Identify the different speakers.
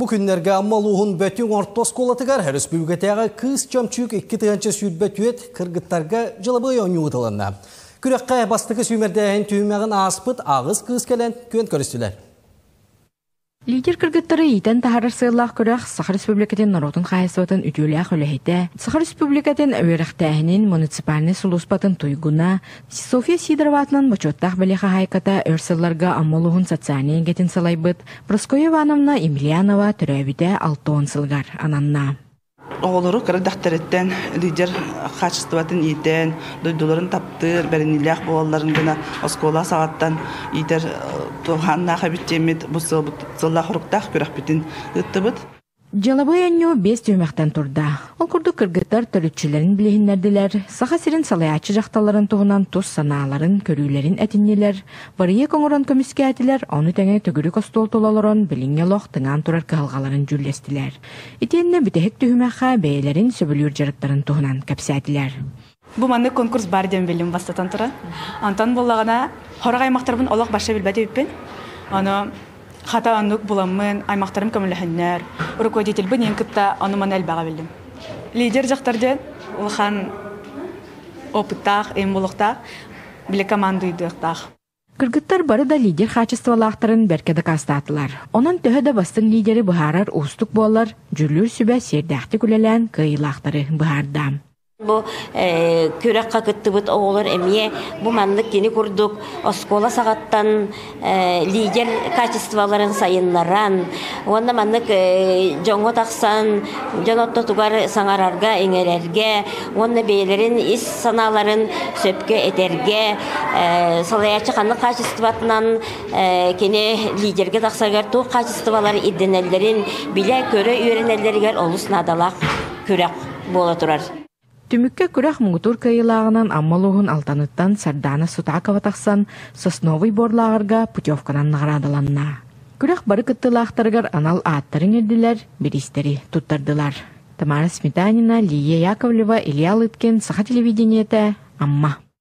Speaker 1: Бу күннэргэ Амма улууһун Бөтүҥ орто оскуолатыгар өрөспүүбүлүкэтээҕи Кыыс Чөмчүүк 2024 кыргыттарга дьылабыай оонньуу ыытылынна. Күрэххэ бастакы сүүмэрдээһин түһүмэҕин ааспыт аҕыс кыыс кэлэн күөн көрүстүлэр.
Speaker 2: Лидер кыргыттары иитэн таһаарар сыаллаах күрэх Саха Республикатын норуотун хаһаайыстыбатын үтүөлээх үлэһитэ, Саха Республикатын үөрэхтээһинин муниципальнай сулууспатын туйгуна Софья Сидорова аатынан бочуоттаах бэлиэ хаһаайката өр сылларга Амма улууһун социальнай эйгэтин салайбыт Прасковья Ивановна Емельянова төрөөбүтэ 60 сылыгар ананна.
Speaker 3: Оҕолору кыра эрдэхтэриттэн лидер хаачыстыбатын иитэн, дойдуларын таптыыр, бэриниилээх буолалларын гына оскуола саҕаттан иитэр туһааннаах эбит диэммит бу сыллаах хоруктаах күрэхпитин ыыттыбыт.
Speaker 2: Дьыалабыай оонньуу биэс түһүмэхтэн турда. Ол курдук кыргыттар төрүччүлэрин билиһиннэрдилэр, Саха сирин салайааччы дьахталларын туһунан тус санааларын, көрүүлэрин этиннилэр, Бырайыак оҥорон көмүскээтилэр, ону тэҥэ төгүрүк остуол тула олорон билиҥҥи олох тыҥаан турар кыһалҕаларын дьүүллэстилэр. Итиэннэ бүтэһик түһүмэххэ бэйэлэрин сөбүлүүр дьарыктарын туһунан кэпсээтилэр.
Speaker 4: Бу маннык конкурс баар диэн биллим бастатан туран. Онтон буоллаҕына, хорох аймахтарбын олох барша билбэт эбиппин. Ону хата оннук буламмын, аймахтарым көмөлөһөннөр, руководительбын иһин кытта ону-маны элбэҕи биллим. Лидер дьахтар диэн улахан опыттаах, эм буолуохтаах. били командуйдуохтаах.
Speaker 2: Кыргыттар бары да лидер хаачыстыбалаахтарын бэркэ дакаастаатылар. Онон төһө да бастыҥ лидери быһаарар уустук буоллар, дьүүллүүр сүбэ сиэрдээхтик үлэлээн кыайыылаахтары быһаарда.
Speaker 5: Бу күрэххэ кыттыбыт оҕолор эмиэ бу маннык кини курдук оскуола саҕаттан лидер качестволарын сайыннаран уонна маннык дьоҥҥо тахсан дьон ортотугар саҥарарга, иҥэрэргэ уонна бэйэлэрин ис санааларын сөпкө этэргэ салайааччы ханнык хаачыстыбатынан кини лидергэ тахсарыгар туох хаачыстыбалар ирдэнэллэрин билэ-көрө үөрэнэллэригэр олус наадалаах күрэх буола турар.
Speaker 2: Түмүккэ күрэх муҥутуур кыайыылааҕынан Амма улууһун Алтаныттан Сардаана Сутакова тахсан Сосновый бор лааҕырга путевканан наҕараадаланна. Күрэх бары кыттыылаахтарыгар анал ааттарын ирдилэр, бириистэри туттардылар. Тамара Сметанина, Лия Яковлева, Илья Лыткин, Саха телевидениетэ, Амма.